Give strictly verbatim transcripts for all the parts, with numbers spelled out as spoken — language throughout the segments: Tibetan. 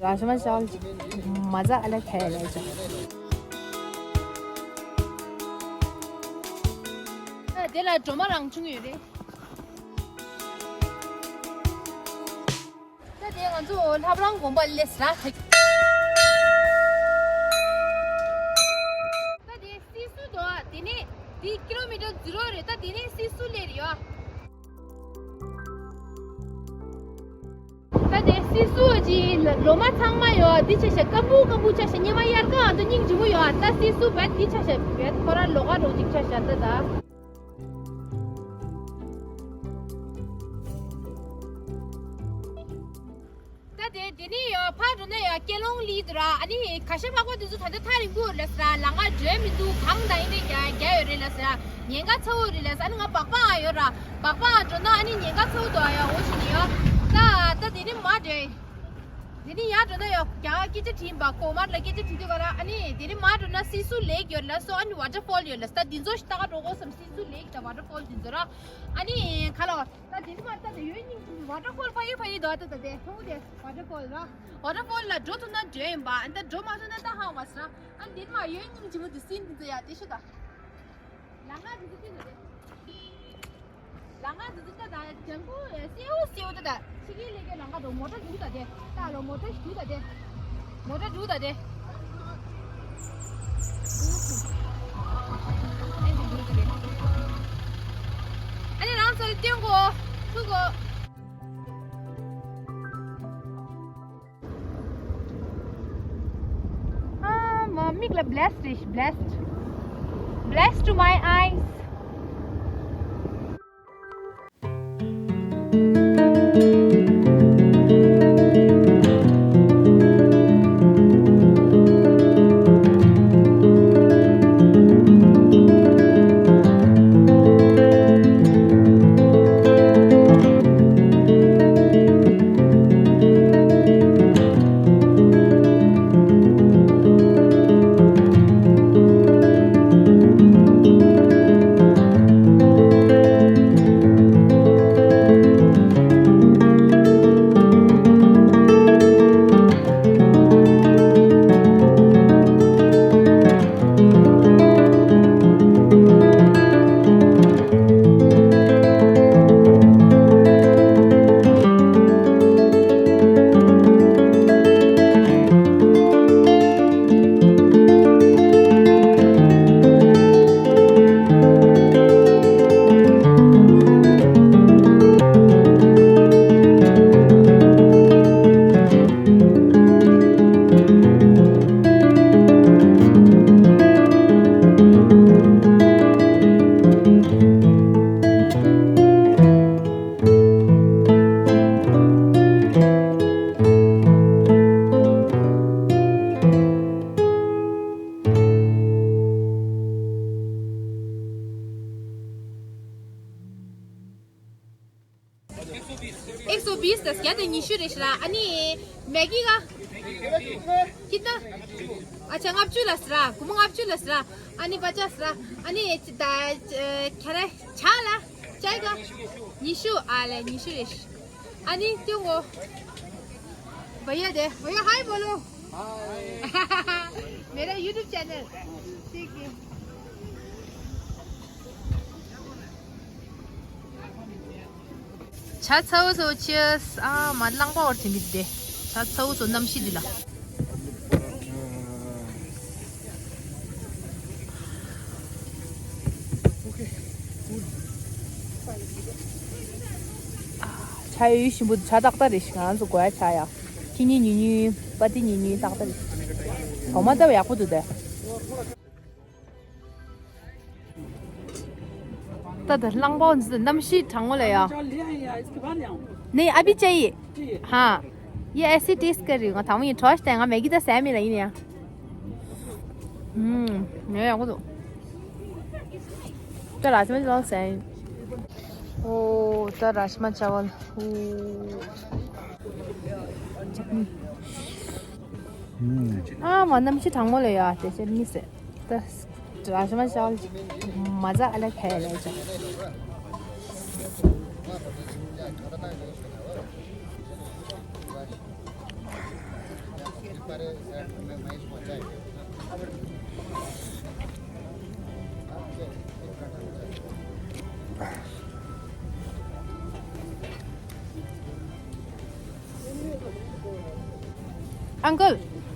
राजमा चावल मजा अलग है राजा। དེ་ལ་སྒྲོལ་མ་རང་བྱུང་ཡོད་རེད། ད་དེ་ང་ཚོ་ལྷ་བྲང་དགོན་པ་སླེབས་ར། ད་དེ་སི་སུ་དོ། དེ་ནས་དེ་ཀི་ལོ་མི་ཊར་ཛི་རོ་རེད། ད་དེ་ནས་སི་སུ་སླེབས་རེད་ཡོ། ད་དེ་སི་སུ་གི་ལོ་མ་ཚང་མ་ཡོ། དེ་ཆ་ཤ་སྐམ་པོ་སྐམ་པོ་ཆ་ཤ་ཉི་མ་དབྱར་ཁ་ཨ་ད་སྙིང་རྗེ་པོ་ཡོ། ད་སི་སུ་བད་དེ་ཆ་ཤ་བད་ཁོ་ར་ལོ་ག་རོ་ཅིག་ཆ་ཤ་ད་ད། ད་དེ་དེ་ནས་ཡོ་ཕར་འགྲོ་ན་ཡོ་ཀེ་ལོང་ལི་འདུག་ར། ཨ་ནི་ག་ཤ་ཕག་པ་དེ་ཚོ་ད་ལྟ་ཐག་རིང་པོ་རེད་ལ་ཟེར་ར། ལམ་ཁ་འགྲོ་མི་འདུག་གངས་དང་ཨི་འདྲ་རྒྱག་རྒྱག་ཡོད་རེད་ལ་ཟེར་ར། ཉེན་ཁ་ཚ་བོ་རེད་ལ་ཟེར། ཨ་ནི་ང་སྦག་སྦག་ཨ་ཡོད་ར། སྦག་སྦག་ཨ་འགྲོ་ན་ཨ་ནི་ཉེན་ཁ་ཚ་བོ་འདུག་ཨ་ཡོ། འོ་ཞིག་ནི་ཡོ། ད་ད་དེ་ནི་མ་འདྲེ། དེ་ནི་ཡར་འགྲོ་ན་ཡོ་རྒྱ་སྐད་ཆ་དྲིས་པ་གོ་མར་ལ་སྐད་ཆ་དྲིས་དུས་ག་ར། ཨ་ནི་དེ་ནི་མར་འགྲོ་ན་སི་སུ་ལེག་ཡོད་ལ་སོ། ཨ་ནི་ཝ་ཊར་ཕོལ་ཡོད་ལ་ས། དེ་ཚོ་ཞིག་ལྟ་ག་འགྲོ་དགོས་སམ། སི་སུ་ལེག་དང་ཝ་ཊར་ཕོལ་དེ་ཚོ་ར། ཨ་ནི་ག་ལ་ད་དེ་ནི་མ་ལྟ་ད་ཡོད་སྙིང་རྗེ་མོ། ཝ་ཊར་ཕོལ་ཕ་ཡི་ཕ་ཡི་དོ། ད་ད་དེ་ཧོ་དེ་ཝ་ཊར་ཕོལ་ར། ཝ་ཊར་ཕོལ་ལ་འགྲོ་ཐུབ་ན་འགྲོ་ཡིན་པ། ཨ་ནི་ད་འགྲོ་མ་ཐུབ་ན་ད་ཧ་མ་སི་ར། ཨ་ནི་དེ་ནི་མ་ཡོད་སྙིང་རྗེ་མོ་དེ་སིན་དེ་ཚོ་ཡ་དེ་ཤི་ད། ལམ་ཁ་འདི་ཚོ་ཅི་ཟེར་ཏེ། ལམ་ཁ་འདི་ཚོ་ད་ད་ལྗང་ཁུ་སེའུ་སེའུ་ད་ད་ཕྱི་རྒྱལ་ལས་ཀའི་ལམ་ཁ་འགྲོ། མོ་ཊ་འདུག་ད་དེ། ད་ལོ་མོ་ཊ་འདུག་ད་དེ། མོ་ཊ་འདུག་ད་དེ། ཨ་ནི་རང་ཚོ་ལ་སྟོན་གོ་ཐུག་གོ། ཨ་མ་མིག་ལ་བྷི་ལེ་སི་རེད། བྷི་ལེ་སི། Blessed to my eyes. एक सौ बीस དང་བརྒྱ་དང་ཉི་ཤུ་རེད་ཤག་ར། ཨ་ནི་མེ་གི་ག་ཁྱི་ད། ཨ་ཅག་ལྔ་བཅུ་ལ་ཟེར་ར། སྒོར་མོ་ལྔ་བཅུ་ལ་ཟེར་ར། ཨ་ནི་པ་ཅག་ཟེར་ར། ཨ་ནི་ད་ཁྱེད་ར་ཇ་ལ་ཅའི་ག་ཉི་ཤུ། ཨ་ལས་ཉི་ཤུ་རེད་ཤག་ཨ་ནི་ཏུ་ངོ། भैया दे भैया हाय बोलो। हाय। मेरा YouTube चैनल। ठीक है। ཇ་ཚ་བོ་ཚོ་ཆི་ཨ་མ་རླངས་པ་བར་ཐིམ་པི་དེ། ཇ་ཚ་བོ་ཚོ་གནམ་གཤིས་འདི་ལ། ཇ་ཡོད་ཞིམ་པོ་ཇ་ཏག་ཏག་རེད་ཤག་ང་ཚོ་དགོས་ཡ་ཇ་ཡ། ཁྱི་ཉིན་ཉུ་ཉུ་པ་ཏི་ཉུ་ཉུ་ཏག་ཏག་རེད། དོ་མ་ཏབ་ཡག་པོ་འདུག་དེ། ད་ད་རླངས་པ་འདི་གནམ་གཤིས་གྲང་མོ་ལ་ཡ། नहीं अभी चाहिए। हाँ। ये ऐसी टेस्ट कर रही हूँ ང་དང་པོ་ཡིན་ཁྲོ་ཤ་དང་ང་མེ་གི་ད་ཟ་མི་ལ་ཡིན་ཡ། ཨུམ། ངས་ཡག་པོ་འདུག་ད་ར་ཅི་མ་ཅི་ལ་ཟ་ཡིན། ཨོ་ད་ར་ཅི་མ་ཅི་བ་ལ། ཨོ། ཨ་མ་གནམ་གཤིས་གྲང་མོ་ལ་ཡ་དེ་ཕྱིར་མི་ཟེར། ད་ར་ཅི་མ་ཅི་བ་ལ་མ་ཟ་ཨ་ལ་ཁ་ཡ་ལ་ཅི། 嗯，没有，然后他那个什么，我也不知道。अंकल,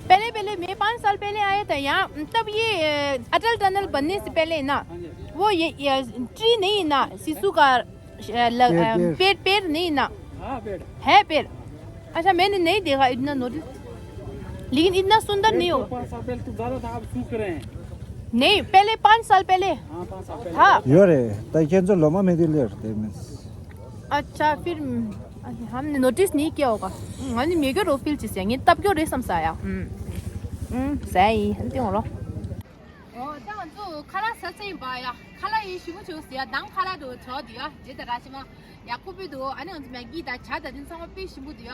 पहले पहले मैं पाँच साल पहले आया था यहाँ, तब ये अ, अटल टनल बनने से पहले ना, वो ये, ये ट्री नहीं ना, शिशु का अ, ल- पेड़, अ, पेड़। पेड़ पेड़ नहीं ना। हाँ, पेड़। है पेड़। अच्छा, मैंने नहीं देखा इतना नोटिस, लेकिन इतना सुंदर नहीं होगा। पाँच साल पहले तो ज्यादा था, अब सूख रहे हैं। नहीं, पहले पाँच साल पहले। हाँ, पाँच साल पहले। हाँ। ཡོད་རེད། ད་ཁྱེད་ཚོ་ལོ་མ་མེད་དུས་སླེབས་རེད་དེ་མིན། अच्छा, फिर हमने नोटिस नहीं किया होगा। ང་ནི་མེད་རྒྱུ་རོ་ཕིལ་ཅི་ཟེར། ངས་བཏབ་རྒྱུ་རེད་བསམ་ས་ཡ། ཨུམ། ཨུམ། ཟ་ཡི་ཧན་ཏེ་འོང་རོ། ཨོ། ད་ང་ཚོ་ཁ་ལག་ཟ་ས་ཡིན་པ་ཡ། ཁ་ལག་ཡིན་ཞིམ་པོ་བྱུང་ཟེར་ཡ། དང་ཁ་ལག་དུ་བྱོག་དུ་ཡ། རྗེ་ད་ར་ཤི་མ་ཡ། ཁུ་པི་དུ། ཨ་ནི་ང་ཚོ་མེ་གི་དང་ཇ་དང་དེ་ཚང་མ་དཔེ་ཞིམ་པོ་འདུག་ཡ།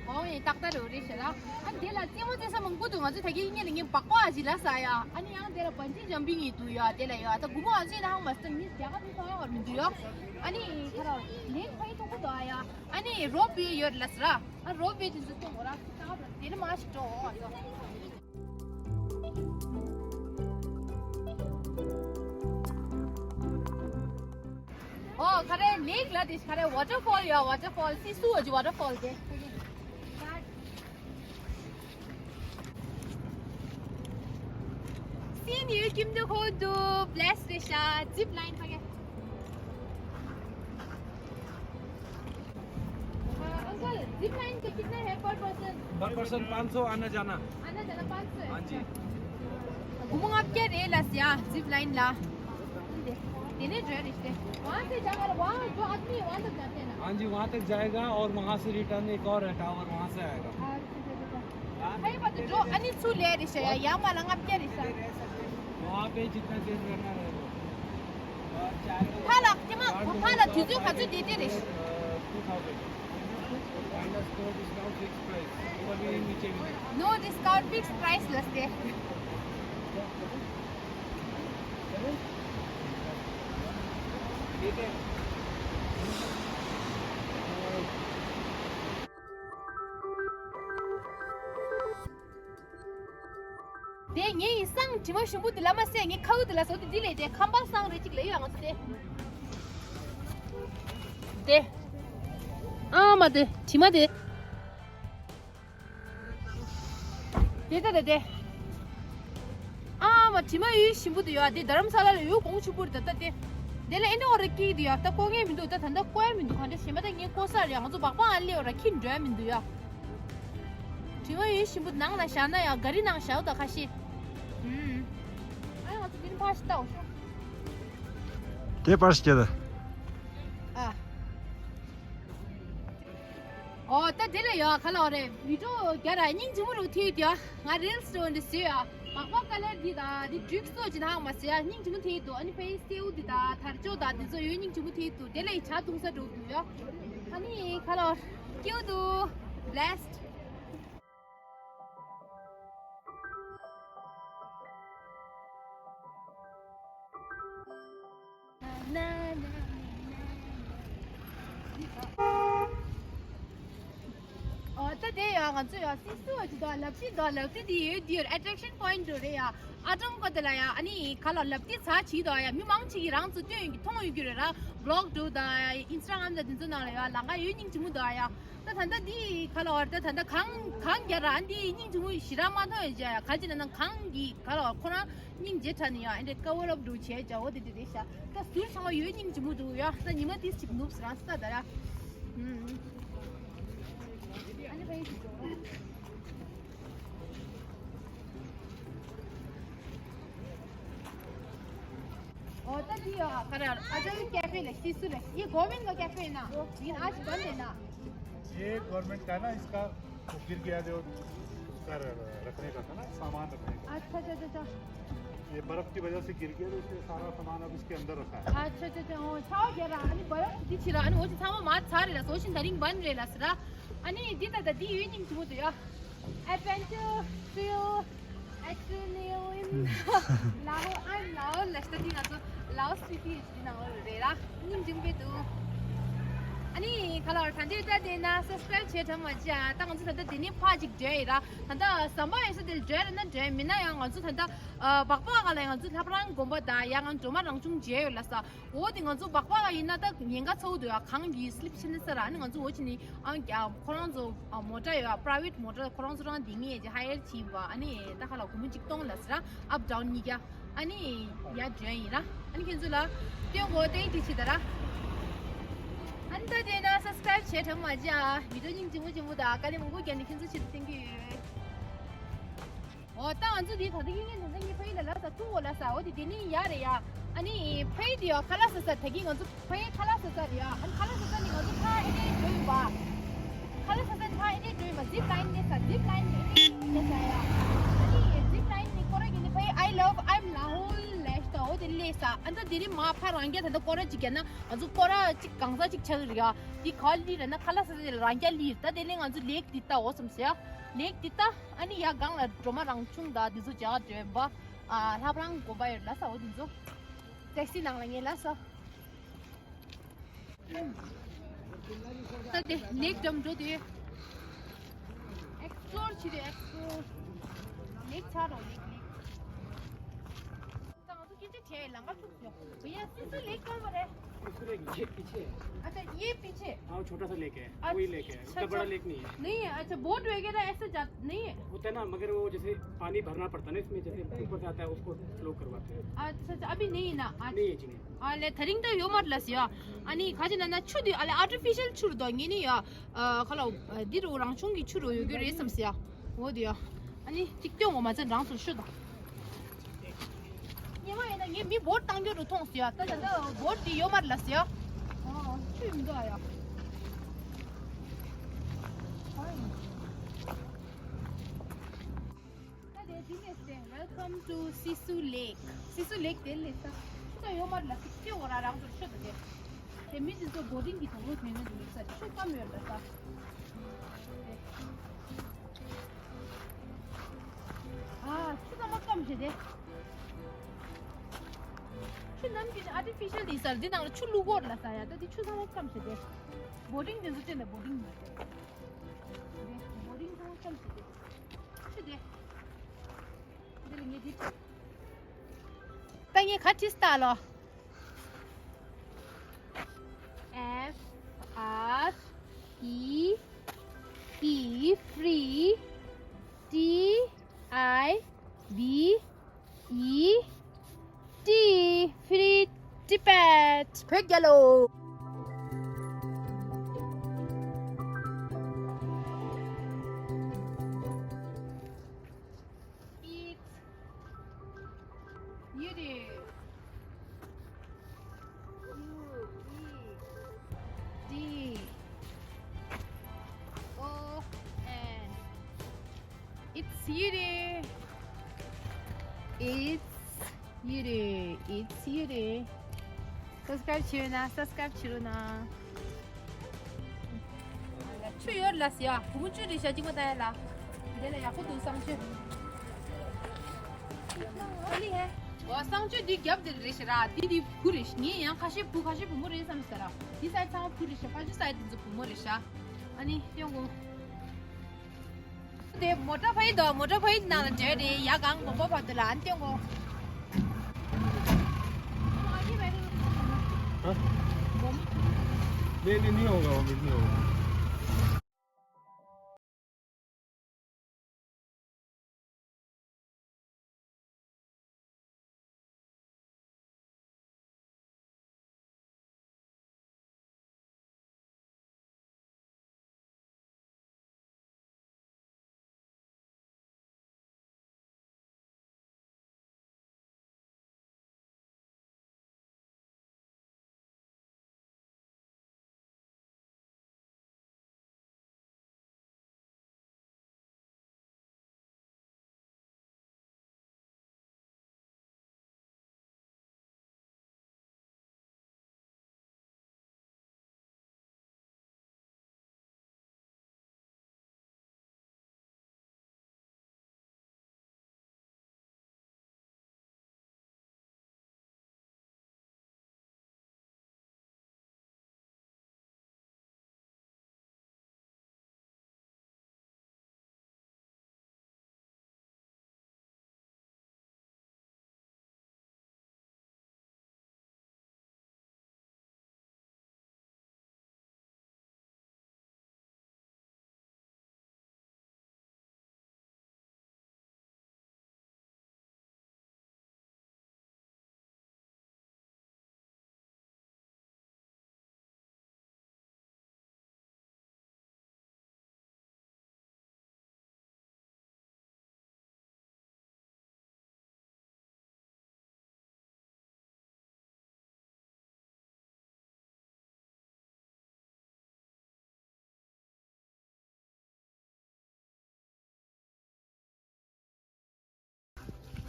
གོང་ཡིན་ཏག་ཏག་རེད་རེད་ཤི་ལ། ཨ་ནི་དེ་ལ་རྩེད་མོ་རྩེ་ས་མང་པོ་འདུག་ང་ཚོ་ད་གིན་ངེད་ལ་ངས་སྦག་སྦག་ཨ་ཞིག་ལ་ཟ་ཡ། ཨ་ནི་ཡང་དེ་ལ་བན་ཇི་ཇམ་པིང་ཡིན་འདུག་ཡ། དེ་ལ་ཡ་ད་དགུ་མོ་ཨ་ཞིག་ལ་ཧང་མ་སྟེ་མི་ཟ་ག་དུ་ས་ཧང་བར་མི་འདུག་ཡ། ཨ་ནི་ཁ་ར་ལེན་ཕ་ཡི་ཐོག་པོ་འདུག་ཨ་ཡ། ཨ་ནི་རོ་བེ་ཡོད་ལ་ཟ་ར། ཨ་རོ་བེ་དེ་ཚོ་སྟོན་གོ་ར། ད་དེ་ལ་མ་ཞིག་འགྲོ་འོ་ཨ་ཡ། ཨོ། ཁ་རེ་ལེག་ལ་དེ་ཁ་རེ་ཝ་ཊར་ཕོལ་ཡ། ཝ་ཊར་ཕོལ། སི་སུ་ཨ་ཅི་ཝ་ཊར་ཕོལ་དེ། སི་ནིའུ་ཀིམ་དུ་ཁོ་དུ་བྷི་ལེ་སི་རེ་ཤ། ཛིབ་ལ་ཡིན་ཕ་གེ། अंकल, जिप लाइन का कितना है पर पर्सन? पर पर्सन पाँच सौ आना जाना। आना जाना पाँच सौ है? हाँ जी। घुमाओ, आप क्या रेल है या जिप लाइन ला? देने जो है रिश्ते। वहाँ से जाकर, वहाँ जो आदमी है, वहाँ तक जाते हैं ना? हाँ जी, वहाँ तक जाएगा और वहाँ से रिटर्न एक और है टावर, वहाँ से आएगा। अच्छा, अच्छा, अच्छा। ཁ་ཡི་བར་དུ་འགྲོ། ཨ་ནི་ཚུར་ལེན་རེད་ཤག་ཡ། ཡར་མར་ལ་ལྔ་བརྒྱ་རེད་ཤག་ཕ་ལ་ཁྱེད་མ་ཕ་ལ་དུས་ཚོད་ག་ཚོད་བསྡད་བསྡད་རེད། No discount, fixed price ལ་སྟེ། དེ་ངའི་སང་དྲི་མ་ཞིམ་པོ་འདི་ལ་མ་ཟད། ངའི་ཁའུ་འདི་ལ་ཟོ་དེ་འདི་ལས་དེ་ཁམ་པ་སང་རེ་གཅིག་ལ་ཡོད་ང་ཚོ་དེ། དེ། ཨ་མ་དེ་དྲི་མ་དེ། དེ་ད་དེ་དེ། ཨ་མ་དྲི་མ་ཡོད་ཞིམ་པོ་དེ་ཡོད། དེ་རྡ་རམ་ས་ལ་ལ་ཡོད་གོང་ཆུ་པོ་རེད་ད་ལྟ་དེ། དེ་ལ་ཨེ་འདྲ་བ་ར་སྐྱིད་དེ་ཡོད། ད་ཀོ་ངེས་མི་འདུག་ད་ད་ལྟ་ཀོ་ཡ་མི་འདུག་གང་འདྲ་ཞེ་མ་ད་ངའི་ཀོ་ས་རེད། ང་ཚོ་སྦག་སྦག་ཨ་ལེ་བ་ར་ཁྱི་འགྲོ་ཡ་མི་འདུག་ཡ། དྲི་མ་ཡོད་ཞིམ་པོ་ནང་ལ་བཞག་ན་ཡང་ག་རི་ནང་བཞག་ད་ཁ་ཤས། ཨུམ། ཨ་ཡང་ང་ཚོ་འདི་ནི་ཕར་ཞིག་ལྟ་འོ་ཤོག་དེ་པར་ཞིག་ད། ཨ། ཨོ་ད་དེ་ལ་ཡོད་ག་ལ་འོ་རེད། བི་ཌིའོ་རྒྱ་ར་སྙིང་རྗེ་མོ་རུ་ཐིག་དེ། ང་རིལ་སི་འདི་བཟོས་ཡ། མག་པ་ཀ་ལར་འདི་དང་འདི་འབྲུག་སོགས་ཀྱི་ནང་མ་ཟེར་ཡ། སྙིང་རྗེ་མོ་ཐིག་འདུག་ཨ་ནི་ཕའི་སེའུ་འདི་དང་དར་ལྕོག་དང་འདི་ཚོ་ཡོད་སྙིང་རྗེ་མོ་ཐིག་འདུག་དེ་ལ་ཡི་ཇ་འཐུང་ས་འགྲོ་འདུག་ཡ། ཨ་ནི་ག་ལ་འོ་སྐྱིད་འདུག Blessed. ཨོ་ད་དེ་ཡ་ང་ཚོ་ཡ་སི་སུ་ཅི་དང་ལབ་སི་དང་ལབ་སི་དེ་ཡོད་དེ་ཡོད་ཨེ་ཊེག་ཤན་པོ་ཡིན་འགྲོ་རེད་ཡ། ཨ་ཀྲོང་ཁ་དེ་ལ་ཡ་ཨ་ནི་ག་ལ་ལབ་དེ་ཚ་ཆི་དང་ཡ་མི་མང་ཆི་གི་རང་ཚོ་སྟོན་ཡོད་ཀྱི་མཐོང་ཡོད་ཀྱི་རེད་ར། བི་ལོག་འགྲོ་དང་ཨིན་སི་ཊ་གྷ་རམ་དང་དེ་ཚོ་ནང་ལ་ཡ་ལང་ཀ་ཡོད་སྙིང་རྗེ་མོ་དང་ཡ། ད་ད་ལྟ་འདི་ག་ལ་བར་ད་ད་ལྟ་གང་གང་རྒྱ་ར་འདི་སྙིང་རྗེ་མོ་ཞེ་དྲག་མ་མཐོང་ཡོད་ཅེ་ཡ། ག་ཅི་ན་ན་གང་གི་ག་ལ་བར་ཁོ་རང་སྙིང་རྗེ་དྲག་ནི་ཡ། ཨེ་འདྲ་ཀ་བར་ཨབ་འགྲོ་བྱས་ཅ་འོ་དེ་དེ་རེད་ཤག་ད་ཟུར་ཚང་མ་ཡོད་སྙིང་རྗེ་མོ་འདུག་ཡ། ད་ཉི་མ་དེ་ཅིག་ནུབ་སི་རང་སི་ད་ད་ཡ། ཨ་ནི་ཕ་ཡི་ཅིག་འགྲོ། और तो जी, हाँ, कर, अटल कैफे ले, शिशु ले, ये गवर्नमेंट का कैफे है ना? लेकिन आज बंद है ना? ये गवर्नमेंट का ना, इसका वो गिर गया जो उसका र-, रखने का था ना, सामान रखने का। अच्छा, अच्छा, अच्छा, अच्छा। ये बर्फ की वजह से गिर गया, तो इसलिए सारा सामान अब इसके अंदर रखा है। अच्छा, अच्छा, अच्छा, हाँ, छाव गिरा, अरे बर्फ दी छिरा, अरे वो छाव मार छारे ला, सोशन दरिंग बन रे ला सरा। अरे दी ता दी यूनिंग तुम तो या। Adventure, thrill, adrenaline. Lao, I'm Lao, let's study nga so Lao City is in our rera. Ning jing be do. ཨ་ནི་ག་ལ་བར་ད་འདིར་ལྟ་དེ་ན་སབ་སི་ཀ་རེབ་བྱས་དྲན་མ་བརྗེད་ཨ། ད་ང་ཚོ་ད་ལྟ་དེ་ནས་ཕར་ཅིག་འགྲོ་ཡི་ར། ད་ལྟ་ཟམ་པ་ཡོད་ས་དེར་འགྲོ་ཡི་ར། ན་འགྲོ་ཡི་མིན་ན་ཡང་ང་ཚོ་ད་ལྟ་སྦག་སྦག་ག་ལ་ཡང་ང་ཚོ་ལྷ་བྲང་དགོན་པ་དང་ཡང་ང་སྒྲོལ་མ་རང་བྱུང་མཇལ་ཡོད་ལ་ས། འོ་དེ་ང་ཚོ་སྦག་སྦག་ག་ཡིན་ན་ད་ཉེན་ཁ་ཚ་བོ་འདུག་ཡ། གངས་ཀྱི་སི་ལིབ་ཆེ་ནི་ས་ར། ཨ་ནི་ང་ཚོ་འོ་ཅི་ནི་ཨང་ཀྱ་ཁོ་རང་ཚོ་མོ་ཊ་ཡོད་ཡ། པ་ར་ཝེ་ཊི་མོ་ཊ་ཁོ་རང་ཚོ་རང་དེ་ངས་ཀྱི་ཧ་ཡར་བྱིན་པ། ཨ་ནི་ད་ཁ་ལ་སྒོར་མོ་གཅིག་སྟོང་ལ་ས་ར། ཨབ་ཌའུན་གཉིས་ཀ། ཨ་ནི་ཡར་འགྲོ་ཡིན་ར། ཨ་ནི་ཁྱེད་ཚོ་ལ་སྟོན་གོ་ཏེ་དེ་ཆི་ད་ར། ཨ་ནི་ད་དེ་ན་སབ་སི་ཀ་རེབ་བྱས་དྲན་མ་བརྗེད་ཨ། བི་ཌི་ཡོ་སྙིང་རྗེ་མོ་རྗེ་མོ་དང་དཀའ་ལས་མང་པོ་བརྒྱབ་ནས་ཁྱེད་ཚོ་ཆེད་དུ་བསྟན་གྱི་ཡོད། འོ་ད་ང་ཚོ་དེ་ད་ལྟ་ཡིན་ངེས་ད་ལྟ་ངས་ཕ་ཡུལ་ལ་ལབ་ས་ཐུག་འོ་ལ་ས། འོ་དེ་དེ་ནི་ཡར་རེད་ཡ། ཨ་ནི་ཕ་ཡུལ་དེ་ཡ་ཁ་ལག་ཟ་ས་ད་གིན་ང་ཚོ་ཕ་ཡུལ་ཁ་ལག་ཟ་ས་རེད་ཡ། ཨ་ནི་ཁ་ལག་ཟ་ས་ནི་ང་ཚོ་ཕ་ཨེ་ནས་འགྲོ་ཡིན་པ། ཁ་ལག་ཟ་ས་ནི་ཕ་ཨེ་ནས་འགྲོ་ཡིན་པ། ཛིབ་ལ་ཡིན་ནས་ས་ཛིབ་ལ་ཡིན་ནས་ཨེ་ནས་ལས་ས་ཡ། ཨ་ནི་ཛིབ་ལ་ཡིན་ནས་སྐོར་ར་གི་ནི་ཕ་ཡུལ་I love I'm Lahore ལས་ས་འོ་དེ་ལས་ས། ཨ་ད་དེ་རིང་མ་ཕ་རང་རྒྱ་ད་ལྟ་སྐོར་ར་ཅིག་རྒྱབ་ན་ང་ཚོ་སྐོར་ར་ཅིག་གང་ས་ཅིག་ཆགས་ཀྱི་རེད་ཡ། དེ་ག་ལི་ར་ན་ཁ་ལག་ཟ་ས་དེ་ལ་རང་རྒྱ་ལི་ད་དེ་ནས་ང་ཚོ་ལེག་དེ་ལྟ་འོ་བསམ་ས་ཡ། ལེག་དེ་ལྟ། ཨ་ནི་ཡ་སྒང་ལ་སྒྲོལ་མ་རང་བྱུང་དང་འདི་ཚོ་བྱ་བ་འདྲེན་པ། ཨ་ལྷ་བྲང་དགོན་པ་ཡོད་ལ་ས་འོ་འདི་ཚོ། ཊེག་སི་ནང་ལ་ངེས་ལ་ས། ད་དེ་ལེག་འགྲམ་འགྲོ་དུས། ཨེག་སི་པི་ལོར་བྱེད་དུས་ཨེག་སི་པི་ལོར། ལེག་ཆགས་རོགས་ལེག་ལེག་ད་ང་ཚོ་སྐད་ཆ་དྲིས་ལམ་ཁ་ཐུག་ཡོང་། भैया, शीशु लेक कहाँ पर है? शीशु लेक ये पीछे है। अच्छा, ये पीछे? हाँ, वो छोटा सा लेक है, अच्छा, वही लेक है, उतना अच्छा। बड़ा लेक नहीं है। नहीं है, अच्छा, बोट वगैरह ऐसे जा, नहीं है? होता है ना, मगर वो जैसे पानी भरना पड़ता है ना इसमें, जैसे ऊपर से आता है, उसको स्लो करवाते हैं। अच्छा, अच्छा, अभी नहीं है ना? अच्छा। नहीं है जी, नहीं। ཨ་ལེ་ད་རིང་ད་ཡོད་མ་རེད་ལ་ཟེར་ཡ། ཨ་ནི་ག་ཅི་ན་ན་ཆུ་དེ་ཨ་ལེ་ཨར་ཊི་ཕི་ཤལ་ཆུ་རུ་དོ་ངེས་ནི་ཡ། ཨ་ཁ་ལ་འདི་རུ་རང་བྱུང་གི་ཆུ་རུ་ཡོད་རྒྱུ་རེད་བསམ་ཟེར་ཡ། འོ་དེ་ཡ། ཨ་ནི་གཅིག་སྟོན་འོ་མ་ཚན་རང་ཚོར་ཤོད་དང་། ཉི་མ་ཡིན་ན་ངས་མི་བོར་བཏང་རྒྱུ་རུ་མཐོང་ཟེར་ཡ། ད་ད་ད་བོར་དེ་ཡོད་མ་རེད་ལ་ཟེར་ཡ། ཨ་ཆུ་མི་འདུག་ཨ་ཡ། ད་དེ་འདི་ནས་ཟེར། Welcome to Sisu Lake. Sisu Lake དེ་ལས་ས་ཆུ་ཚ་ཡོད་མ་རེད་ལ་ཟེར། ཁྱེད་འོ་ར་རང་ཚོར་ཤོད་དང་དེ། དེ་མི་འདི་ཚོ་བོ་ཊིང་གི་དོགས་པ་མེད་ན་འདི་ས་ཆུ་ཙམ་ཡོད་ལ་ས། ཨ་ཆུ་ཚང་མ་སྐམ་བྱས་ཏེ། ཆུ་ནམ་རྒྱུན་ཨར་ཊི་ཕི་ཤལ་དེ་ས་འདི་ནང་ལ་ཆུ་བླུག་གོ་རེད་ལ་ས་ཡ། ད་འདི་ཆུ་ཚང་མ་སྐམ་བྱས་ཏེ། བོ་ཊིང་དེ་ཚོ་བསྟན་ནས་བོ་ཊིང་མ་བྱས། བོ་ཊིང་ཚང་མ་སྐམ་བྱས་ཏེ། ཆུ་དེ། འདི་ལ་ངས་འདི་བྱས། ད་ངས་ག་བྲིས་ལྟ་ལོ། F R E E, free. T I B E T, free Tibet. བོད་རྒྱལ་ལོ། It's Yuri. U E D O N. It's Yuri. It's Yuri. It's Yuri. Subscribe བྱས་ན་subscribe བྱེད་རོགས་གནང་། ཆུ་ཡོད་ལ་ཟེར་ཡ། བུ་མོ་ཆུ་རེད་ཤག་གཅིག་པ་ལྟ་ཡ་ལ། དེ་ལ་ཡག་པོ་འདུག་གསང་སྤྱོད། ཨ་ལི་ཧེ། འོ་གསང་སྤྱོད་འདི་རྒྱབ་དེ་རེད་ཤག་ར། འདི་འདི་བུ་རེད་ཤག་ངས་ཡང་ཁ་ཤས་བུ་ཁ་ཤས་བུ་མོ་རེད་བསམ་ཟེར་ར། འདི་སའི་ཚང་བུ་རེད་ཤག་ཕ་ཆུ་སའི་དེ་ཚོ་བུ་མོ་རེད་ཤག་ཨ་ནི་སྟོན་གོ། དེ་མོ་ཊ་ཕ་ཡི་དང་མོ་ཊ་ཕ་ཡི་ནང་ལ་འབྲེལ་རེད་ཡ། གང་དགོན་པ་བར་དུ་ལ་ཨ་ནི་སྟོན་གོ། हाँ? नहीं, नहीं, नहीं होगा, वो नहीं होगा।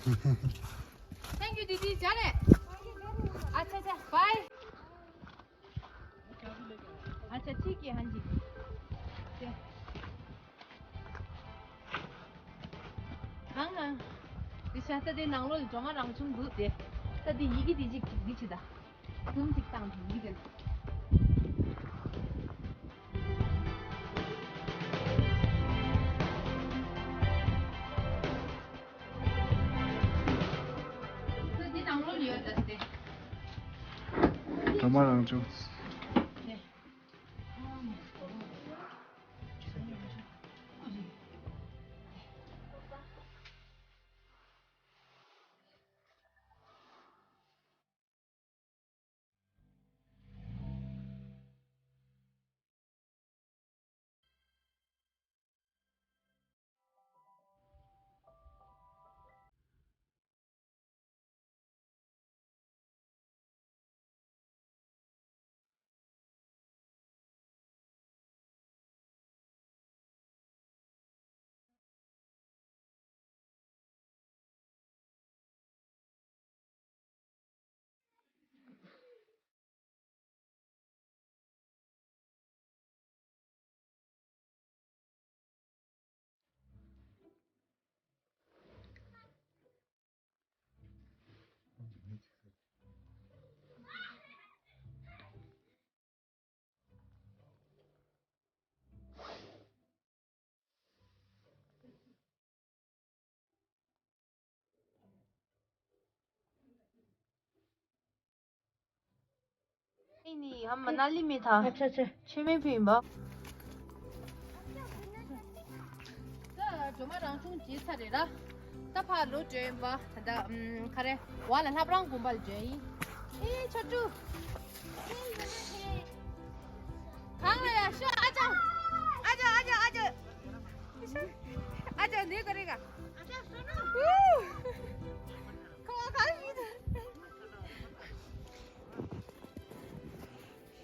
Thank you, दीदी। जा रहे हैं। अच्छा, अच्छा, bye। अच्छा, ठीक है, हाँ जी। ཨང་ཨང་། དེ་བྱས་ད་དེ་ནང་ལོགས་ལ་སྒྲོལ་མ་རང་བྱུང་འདུག་སྟེ། ད་དེ་ཡི་གེ་དེ་གཅིག་གཅིག་འདི་བྱེད་ད། སྒྲོམ་གཅིག་བཏང་དེ་ཡི་གེ་དེ་ལ། ད་དེ་ནང་ལོགས་ལ་ཡོད་ད་སྟེ། སྒྲོལ་མ་རང་བྱུང་། ནས། ཨེ་ནི་ཧམ་མ་ན་ལི་མེ་ཐང་། ཨ་ཆ་ཆ། ཆེ་མེ་ཕི་ཡིན་པ། ད་སྒྲོལ་མ་རང་བྱུང་བྱས་ཚར་རེད་ར། ད་ཕར་ལོག་འགྲོ་ཡིན་པ། ད་ཨམ་ག་རེ་བ་ལ་ལྷ་བྲང་དགོན་པ་ལ་འགྲོ་ཡིན། ཨེ་ཆོ་ཀྲུ། གང་ལ་ཡ་ཤོ་ཨ་ཅག་ཨ་ཅག་ཨ་ཅག་ཨ་ཅག་ཨ་ཅག་ནི་ག་རེ་ག་ཨ་ཅག་སོ་ནོ། ཁོ་ག་རེ་ཡིན།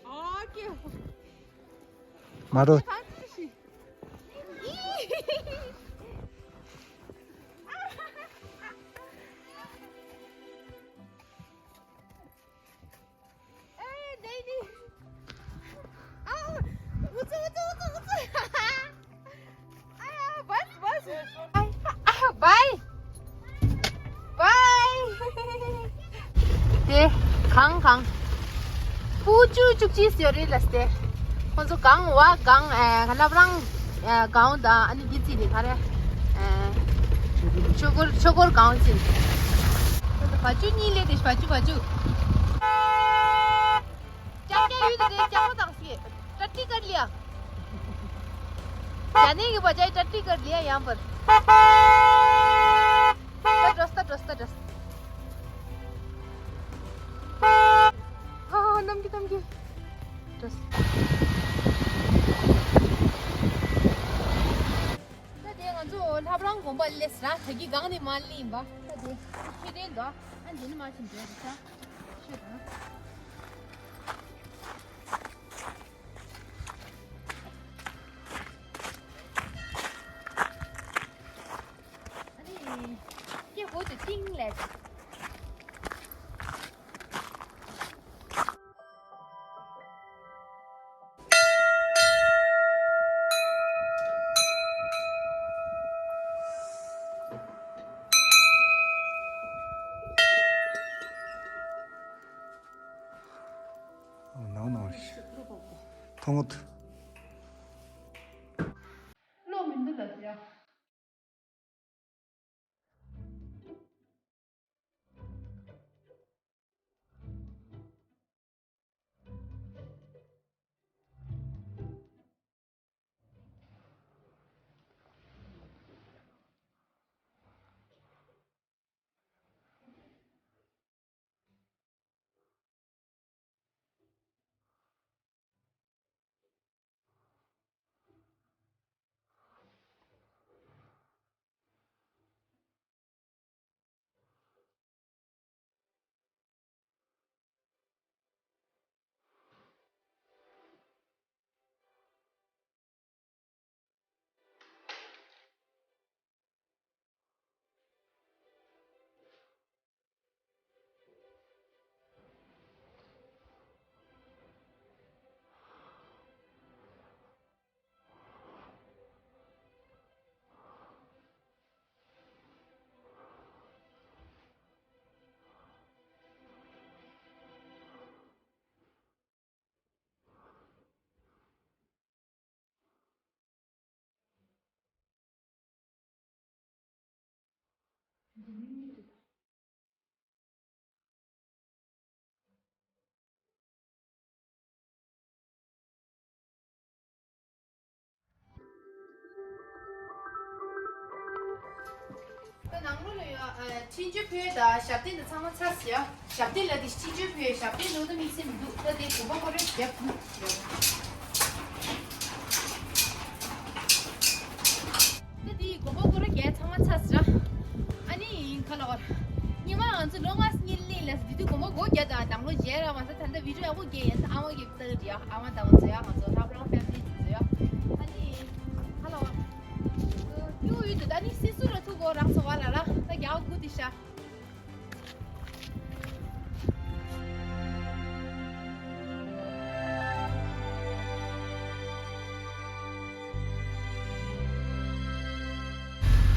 ཨ་ཀེ། མ་རོ། Bye. Bye. དེ་གང་གང་། ཕུ་བཅུ་བཅུ་གཅིག་ཡོད་རེད་ལ་སྟེ། ཁོང་ཚོ་གང་བ་གང་ཨེ་ལབ་རང་ཨེ་གང་དང་ཨ་ནི་འདི་རྩིས་ནི་ག་རེ། ཨེ་ཆོས་སྒོར་ཆོས་སྒོར་གང་རྩིས། ཁོང་ཚོ་བ་བཅུ་གཉིས་ལས་དེ་བ་བཅུ་བ་བཅུ། ཀྱག་ཀྱག་ཡོད་དེ་ཀྱག་པོ་དང་སི་ཀེ་ཏ་ཏི་ཀར་ལིਆ། ཡ་ནི་གི་བ་ཅའི་ཏ་ཏི་ཀར་ལིའ་ཡང་པར། ད་འགྲོ་ས་ད་འགྲོ་ས་ད་འགྲོ་ས། ཧ་ཧ་གནམ་གྱི་གནམ་གྱི། འགྲོ་ས། ད་དེ་ང་ཚོ་ལྷ་བྲང་དགོན་པ་སླེབས་ར་ད་གི་སྒང་ནས་མར་སླེབས་ཡིན་པ། ད་དེ་ཁྱེད་དེ་འདུག་ཨ་འདི་ནས་མར་ཕྱིན་འགྲོ་ཡ་རེད་ས། ཤོད་དང་། ཨ་ནི། ཀྱེ་ཧོ་ཏེ་ཏིང་ལེ། ནང་ནང་རེད། ཐོང་ངོ་། བློ་མི་འདུག་ལབ་ཡ། ད་ནང་ལོགས་ལ་ཡོད། ཨ། འཕྲིན་བཅོལ་ཕུལ་དང་ཞབས་བརྟན་དང་ཚང་མ་ཚར་ཟིན་ཡ། ཞབས་བརྟན་ལ་དེ་འཕྲིན་བཅོལ་ཕུལ། ཞབས་བརྟན་ལོག་ད་དམིགས་བསལ་མི་འདུག་ད་དེ་དགོན་པ་སྐོར་ར་རྒྱབ། ད་དེ་དགོན་པ་སྐོར་ར་རྒྱབ་ཚང་མ་ཚར་ཟིན་ར། ཨ་ནི་ཁ་ལ་བར་ཉི་མ་ང་ཚོ་ལོ་ལྔ་སྔོན་ལས་ལ་དེ་དུས་དགོན་པ་སྒོ་རྒྱབ་དང་ནང་ལོགས་མཇལ་ར་མ་ཟ། ད་ལྟ་བི་ཌིའོ་ཡག་པོ་རྒྱབ་ཡིན། ཨ་མ་གི་ལྟ་གི་ཡ། ཨ་མ་དང་ཚོ་ཡ། ང་ཚོ་ལྷ་བྲང་ཕེ་མི་ལི་ཚོ་ཡ། ཨ་ནི་ཧ་ལ་བ། ཡུ་ཡུ་དུ་ད་ནི་སི་སུ་ར་ཐུག་གོ་རང་ཚོ་བ་ལ་ར། ད་རྒྱ་གུ་དི་ཤ།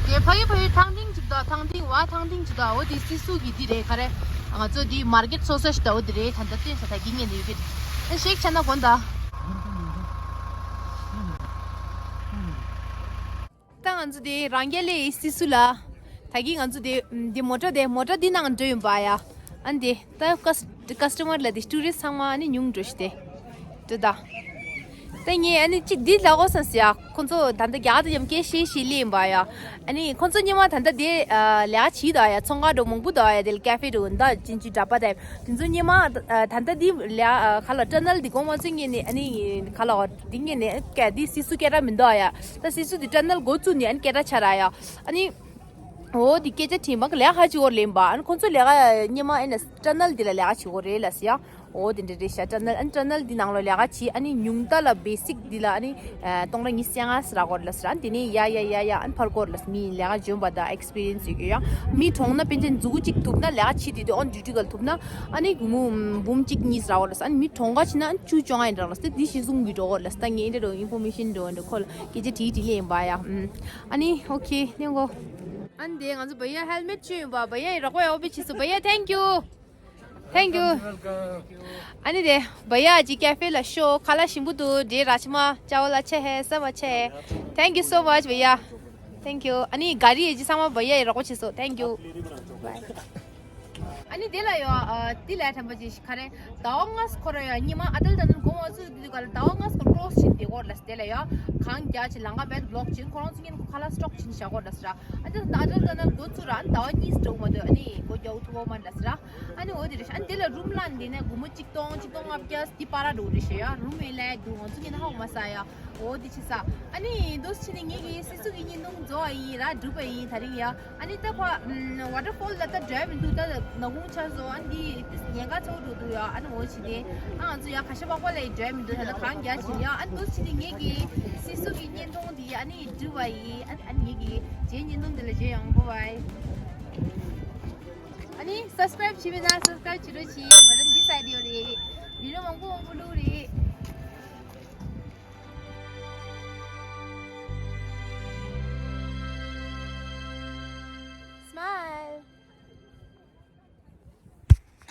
དེ་ཕ་ཡུལ་ཕ་ཡུལ་ཐང་ཐིང་ཅིག་དང་། ཐང་ཐིང་བ་ཐང་ཐིང་ཅིག་དང་། འོ་དེ་སི་སུ་གི་དེ་རེད། ག་རེ། ང་ཚོ་དེ་མར་ཀེཊ་སོ་སོ་ཞིག་དང་། འོ་དེ་རེད། ད་ལྟ་སྟོན་ས་ད་གི་ངས་ནས་ཡོད་པས། ཨ་ཤེག་ཆ་ན་གོན་ད། ད་ང་ཚོ་དེ་རང་རྒྱལ་ལས་སི་སུ་ལ། ད་གི་ང་ཚོ་དེ་དེ་མོ་ཊ་དེ་མོ་ཊ་དེ་ནང་འགྲོ་ཡིན་པ་ཡ། ཨ་ནི་དེ་ད་ཀ་སི་ཀ་སི་ཊ་མར་ལ་དེ་ཊུ་རི་སི་ཊི་ཚང་མ་ཨ་ནི་ཉུང་འགྲོ་ཤི་དེ། དེ་ད། ད་ངས་ཨ་ནི་ཅི་འདི་ལ་གོ་སོང་ཟེར་ཡ། ཁོང་ཚོ་ད་ལྟ་རྒྱ་གར་དུ་ཡང་སྐད་བཤད་ཤེས་ལེ་ཡིན་པ་ཡ། ཨ་ནི་ཁོང་ཚོ་སྔོན་མ་ད་ལྟ་དེ་ལས་ཀ་བྱེད་ད་ཡ། ཚོང་ཁང་འགྲོ་མང་པོ་ད་ཡ། དེ་ལ་ཀ་ཧྥེ་འགྲོ་ད་ཅིན་ཅི་འདྲ་པ་དེ། དེ་ཚོ་སྔོན་མ་ད་ལྟ་དེ་ལས་ཀ་ལ་ཊ་ནལ་དེ་གོང་མ་ཚོ་ངས་ནི་ཨ་ནི་ག་ལ་འདི་ངས་ནི་ཀ་དེ་སི་སུ་སྐད་གྲགས་མི་འདུག་ཡ། ད་སི་སུ་དེ་ཊ་ནལ་འགོ་བཙུགས་ནས་ཨ་ནི་སྐད་གྲགས་ཆགས་ར་ཡ། ཨ་ནི། འོ་དེ་སྐད་ཆ་དྲིས་མ་གི་ལས་ཀ་བྱེད་དགོས་ལེན་པ། ཨ་ནི་ཁོང་ཚོ་ལས་ཀ་སྔོན་མ་ཨེ་ན་ཊ་ནལ་དེ་ལ་ལས་ཀ་བྱེད་དགོས་རེད་ལ་ཟེར་ཡ། འོ་དེ་འདྲ་རེད་ཤག་ཊ་ནལ། ཨ་ནི་ཊ་ནལ་དེ་ནང་ལོགས་ལས་ཀ་བྱེད། ཨ་ནི་ཉུང་མཐའ་ལ་བེ་སིག་དེ་ལ་ཨ་ནི་སྟོང་ཕྲག་ཉི་ཤུ་རྩ་ལྔ་ཟེར་རག་གི་ཡོད་ལ་ཟེར། ཨ་ནི་དེ་ནས་ཡ་ཡ་ཡ་ཡ་ཨ་ནི་འཕར་གི་ཡོད་ལ་ཟེར། མི་ལས་ཀ་འཇོན་པ་དང་ཨེག་སི་པི་རི་ཡན་སི་ཡོད་ཀྱི་ཡ། མི་གྲོངས་ན་པན་ཆེན་མཛུ་གུ་གཅིག་ཐུབ་ན། ལས་ཀ་བྱེད་དུས་དེ་ཨོན་ཌིའུ་ཊི་ག་ལ་ཐུབ་ན་ཨ་ནི་སྒོར་མོ་འབུམ་གཅིག་གཉིས་ཟེར་རག་གི་ཡོད་ལ་ཟེར། ཨ་ནི་མི་གྲོངས་ཁ་ཕྱིན་ན་ཨ་ནི་བཅུ་བཅོ་ལྔ་ཡིན་རག་ལ་ཟེར། དེ་གཞི་བཟུང་གི་འགྲོ་གི་ཡོད་ལ་ཟེར། ད་ངས་འདི་འདྲ་ཨིན་ཕོར་མེ་ཤན་འདྲ་བོ་འདྲ་ཁོ་ལ་སྐད་ཆ་དྲིས་དྲིས་ལེ་ཡིན་པ་ཡ། ཨ་ནི་ཨོ་ཁེ་ལེན་གོ། ཨ་ནི་དེ་ང་ཚོ་བ་ཡ་ཧེལ་མེཊ་ཅོས་ཡོད་པ། བ་ཡ་ཡི་རོགས་པ་ཡག་པོ་བྱས་སོང་། བ་ཡ་thank you། Thank you། ཨ་ནི་དེ་བ་ཡ་ཅི་ཀ་ཧྥེ་ལ་ཤོག་ཁ་ལག་ཞིམ་པོ་འདུག་འདྲེ་ར་ཆི་མ་ཅའོ་ལ་ཆེ་ཧེ་ས་བ་ཆེ། Thank you so much བ་ཡ། Thank you། ཨ་ནི་ག་རི་ཡི་ཅི་ཚང་མ་བ་ཡ་ཡི་རོགས་པ་བྱས་སོང་། Thank you། Bye། ཨ་ནི་དེ་ལ་ཡོ། ཨ། དེ་ལ་ཐམ་པ་ཅིག་ག་རེ། ཟླ་བ་ལྔ་ཙམ་འཁོར་ཡོ། སྔོན་མ་ཨ་ཏལ་ཏ་ནན་གོང་བ་ཚུད་དུས་ག་ལ་ཟླ་བ་ལྔ་ཙམ་ཀློ་ཕྱིན་བསྡད་ཀྱི་ཡོད་ལ། དེ་ལ་ཡོ། གང་རྒྱ་ཆེ་ལང་ཀ་བེད་བློག་ཕྱིན། ཁོ་རང་ཚོ་ངན་ཁོ་ཁ་ལག་སི་ཊོག་ཕྱིན་བཞག་ཡོད་ལ་ཟེར། ཨ་ཏལ་ཏ་ནན་གོ་ཚུད་ར་ཟླ་བ་གཉིས་འགྲོ་མ་འདུག་ཨ་ནི་གོ་རྒྱག་ཐུབ་པ་མ་འདྲ་ཟེར། ཨ་ནི་འོ་དེ་རེད། ཨ་ནི་དེ་ལ་རུམ་ལ་འདི་ནས་སྒོར་མོ་གཅིག་སྟོང་གཅིག་སྟོང་ལྔ་བརྒྱ་དེ་བར་འགྲོ་རེད་ཤག་ཡ། རུམ་ཨེ་ལ་འདུག་ང་ཚོ་ངན་ཧ་གོ་མ་ས་ཡ། འོ་དེ་ཆི་ས། ཨ་ནི་འདུག་སེ་བྱས་ནས་ངེད་ཀྱི་སི་སུ་གི་བརྙན་ཐུང་རྫོགས་པ་ཡིན་ར། གྲུབ་པ་ཡིན་དེ་རིང་ཡ། ཨ་ནི་ད་ཕ། ཝ་ཊར་ཕོལ་ལ་ད་འགྲོ་ཡ་མི་འདུག་ད་ནག་ཁུང་ཆགས་སོང་། ཨ་ནི་འདི་ཉེན་ཁ་ཚ་པོ་འགྲོ་འདུག་ཡ། ཨ་ནི་འོ་བྱས་ནས་ཨ་ང་ཚོ་ཡ་ཁ་ཤ་པག་པ་ལ་ཡི་འགྲོ་ཡ་མི་འདུག་ད་ལྟ་གང་རྒྱ་ཆེ་ཡ། ཨ་ནི་འདུག་སེ་བྱས་ནས་ངེད་ཀྱི་སི་སུ་གི་བརྙན་ཐུང་འདི་ཨ་ནི་གྲུབ་པ་ཡིན། ཨ་ནི་ངེད་ཀྱི་རྗེས་བརྙན་ཐུང་འདི་ལ་མཇལ་ཡོང་། བྷའི་བྷའི། ཨ་ནི་སབ་སི་ཀ་རེབ་བྱས་མེད་ན་སབ་སི་ཀ་རེབ་བྱེད་རོགས་གྱིས། མ་རན་འདི་སའི་ཌི་ཡོད་རེད།